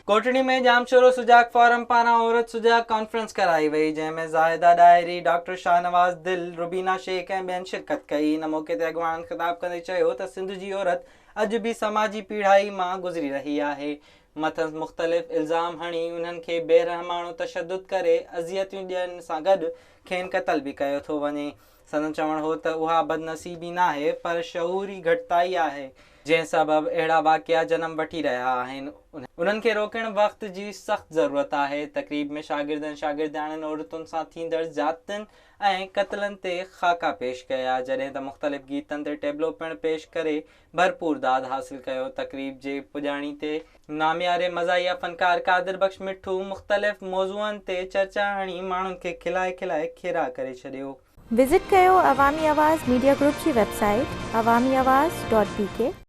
ڪوٽڙي ۾ ڄامشورو سجاڳ فورم پاران عورت سجاڳ ڪانفرنس ڪرائي وئي، جنهن ۾ زاهده ڏاهري، ڊاڪٽر شاهنواز دل، روبينا شيخ ۽ ٻين شرڪت ڪئي. ان موقعي تي اڳواڻن خطاب ڪندي چيو ته سنڌ جي عورت اڄ به سماجي پيڙهائي مان گذري رهي آهي، مٿس مختلف الزام هڻي انهن کي بيرحماڻو تشدد ڪري اذيتون ڏيڻ سان گڏ کين قتل به ڪيو ٿو وڃي. سندن چوڻ هو ته اها بدنصيبي ناهي پر شعوري گهٽتائي آهي، جنهن سبب اهڙا واقعا جنم وٺي رهيا آهن، انهن کي روڪڻ وقت جي سخت ضرورت آهي. تقريب ۾ شاگردن شاگردياڻين عورتن سان ٿيندڙ زيادتين ۽ قتلن تي خاڪا پيش ڪيا، جڏهن ته مختلف گيتن تي ٽيبلو پڻ پيش ڪري ڀرپور داد حاصل ڪيو. تقريب جي پڄاڻي تي نامياري مزاحيه فنڪار قادر بخش مٺو مختلف موضوعن تي چرچا هڻي ماڻهن کي کلائي کلائي کيرا ڪري ڇڏيو. وزٽ ڪيو عوامي آواز ميڊيا گروپ جي website Awami Awaz dot B K.